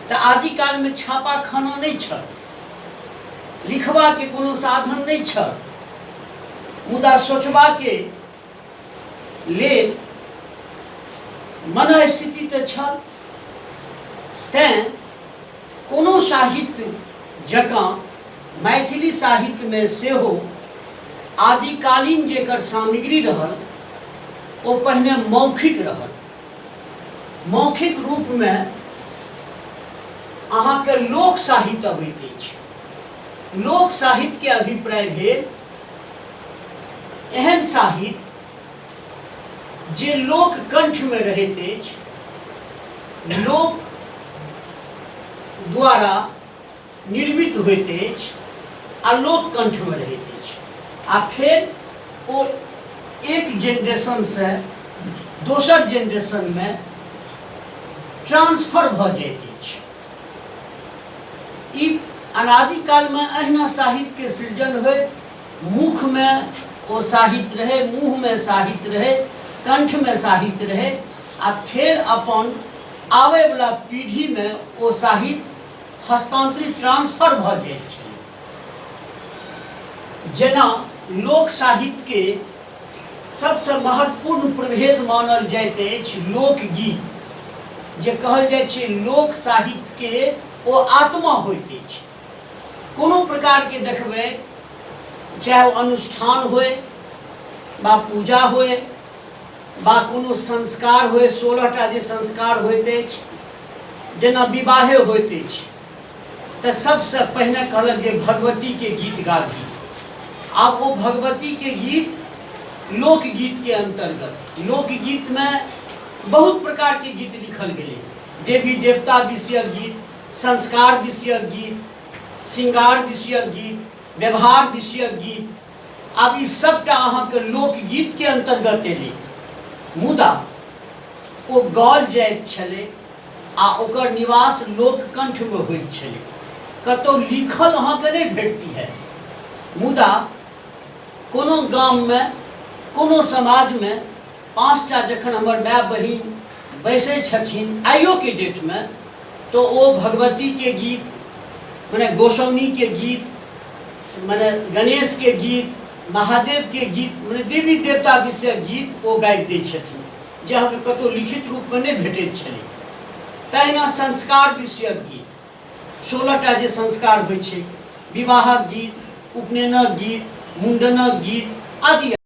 तऽ आदिकालमे छापाखाना नहि छल, लिखबाके कोनो साधन नहि छल, मुदा सोचबाके लेल मनःस्थिति तऽ छल। तैँ कोनो साहित्य जकाँ मैथिली साहित्यमे सेहो आदिकालीन जेकर सामग्री रहल ओ पहिने मौखिक रहल। मौखिक रूपमे अहाँके लोक साहित्य अबैत अछि। लोक साहित्यके अभिप्राय भेल एहन साहित्य जे लोक कंठमे रहैत अछि, लोक द्वारा निर्मित होइत अछि आ लोक कंठमे रहैत अछि आ फेर ओ एक जेनरेशनसँ दोसर जेनरेशनमे ट्रांसफर भऽ जाइत अछि। ई अनादिकालमे अहिना साहित्यके सृजन होय, मुखमे ओ साहित्य रहै, मुँहमे साहित्य रहै, कंठमे साहित्य रहै आ फेर अपन आबयवला पीढ़ीमे ओ साहित्य हस्तान्तरित ट्रांसफर भऽ जाइत छलै। जेना लोक साहित्यके सबसँ महत्वपूर्ण प्रभेद मानल जाइत अछि लोकगीत, जे कहल जाइ छै लोक साहित्यके ओ आत्मा होइत अछि। कोनो प्रकारके देखबै, चाहे ओ अनुष्ठान होय बा पूजा होय बा कोनो संस्कार होय, 16टा जे संस्कार होइत अछि, जेना विवाहे होइत अछि तऽ सबसँ पहिने कहलक जे भगवतीके गीत गाबी। आब ओ भगवतीके गीत लोकगीतके अन्तर्गत, लोकगीतमे बहुत प्रकारके गीत लिखल गेलै, देवी देवता विषयक गीत, संस्कार विषयक गीत, श्रृंगार विषयक गीत, व्यवहार विषयक गीत। आब ई सबटा अहाँके लोकगीतके अन्तर्गत एलै, मुदा ओ गाओल जाइत छलै आ ओकर निवास लोककंठमे होइत छलै, कतहु लिखल अहाँके नहि भेटती है। मुदा कोनो गाममे कोनो समाजमे 5टा जखन हमर माय बहिन बैसै छथिन आइयोके डेटमे, तऽ ओ भगवतीके गीत, मने गोसाउनिके गीत, मने गणेशके गीत, महादेवके गीत, मने देवी देवता विषयक गीत ओ गाबि दै छथिन, जे अहाँके कतहु लिखित रूपमे नहि भेटैत छलै। तहिना संस्कार विषयक गीत, 16टा जे संस्कार होइ छै, विवाहक गीत, उपनयनक गीत, मुण्डनक गीत आदि।